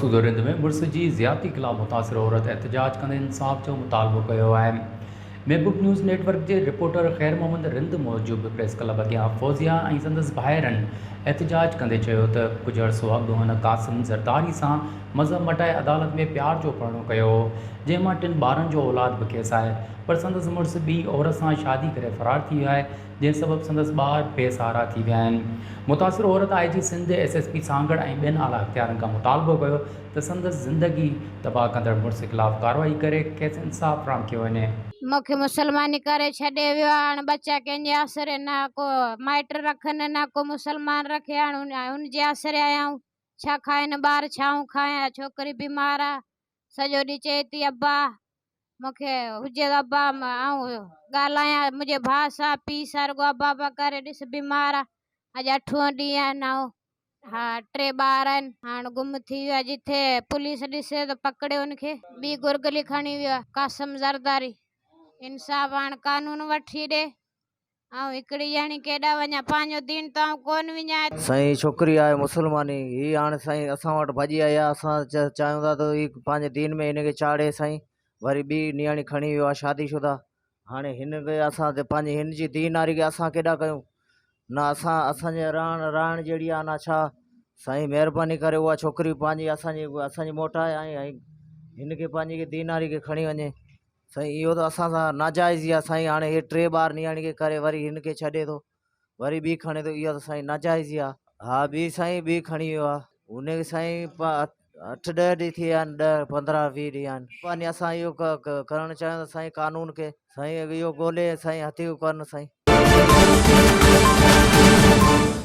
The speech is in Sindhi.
مقصود رند ۾ مڙس جي زيادتي خلاف متاثر عورت احتجاج ڪندي انصاف جو مطالبو ڪيو آهي. محبوب نيوز نيٽ ورڪ جي رپورٽر خير محمد رند موجب پريس ڪلب اڳيان فوزيا ۽ سندس ڀائرن احتجاج ڪندي چيو ته ڪجهه عرصو اڳ هن قاسم زرداري سان مذهب مٽائي عدالت ۾ پيار جو پرڻو ڪيو هو جنهن مان ٽن ٻارن جو اولاد به کيس آهي پر سندس مڙس ٻي عورت سان شادي ڪري فرار ٿي ويو آهي جنهن سبب سندس ٻار بي سهارا ٿي ويا آهن. متاثر عورت I G Sindh, S S P Sanghar ۽ ٻين اعليٰ اختيارن کان مطالبو ڪيو ته سندس زندگي تباهه ڪندڙ مڙس خلاف ڪارروائي ڪري کيس انصاف فراهم ڪيو وڃي. مون کي مسلماني ڪري ڇڏي ويو آ هاڻ ٻچا ڪنهن جي آسري نه ڪو مائٽ رکن نه ڪو مسلمان رکي هاڻ ان جي آسري آيا آهيون ڇا کائن ٻار ڇا آئون کايان ڇوڪري بيمار آ سڄو ڏينهن چئي ٿي ابا مون کي هجي ته ابا آئون ڳالهايان منهنجي ڀاء سان پيء سان رڳو ابا ابا ڪري ڏس بيمار آ اڄ اٺون ڏينهن آهي نائون ها ٽي ٻار آهن هاڻ گم ٿي ويو آهي جٿي پوليس ڏسي ته پڪڙي ان کي ٻي گرگلي کڻي ويو آهي قاسم زرداري انصاف هاڻ قانون وٺي ڏي آئون هڪڙي ڄڻي ڪيڏانهن وڃان، پنهنجو دين ته آئون ڪونه وڃايان. سائين ڇوڪري آهي مسلماني هي هاڻ سائين اسان وٽ ڀڄي آئي آهي اسان چاهيون ٿا ته هي پنهنجي دين ۾ هن کي چاڙهي سائين وري ٻي نياڻي کڻي ويو آهي شادي شده هاڻي هن کي اسان پنهنجي هن جي دين واري کي اسان ڪيڏا ڪيون نه اسان اسان جي رهڻ رهڻ جهڙي آهي نه ڇا سائين مهرباني ڪري اها ڇوڪري پنهنجي اسان جي اسان جي موٽائي ۽ هن کي پنهنجي دين واري کي کڻي وڃي سائين اهو ته اسان سان ناجائزي آ سائين هاڻي هي ٽي ٻار نياڻي کي ڪري وري هن کي ڇڏي ٿو وري ٻي کڻي ٿو اها ته سائين ناجائزي آ ها ٻي سائين ٻي کڻي ويو آ ان کي سائين اٺ ڏهه ڏينهن ٿي ويا آهن ڏهه پندرهن ويهه ڏينهن آهن پنهنجي اسان اهو ڪرڻ چاهيون ته سائين قانون کي سائين اهو ڳولي سائين هٿيڪو ڪن سائين.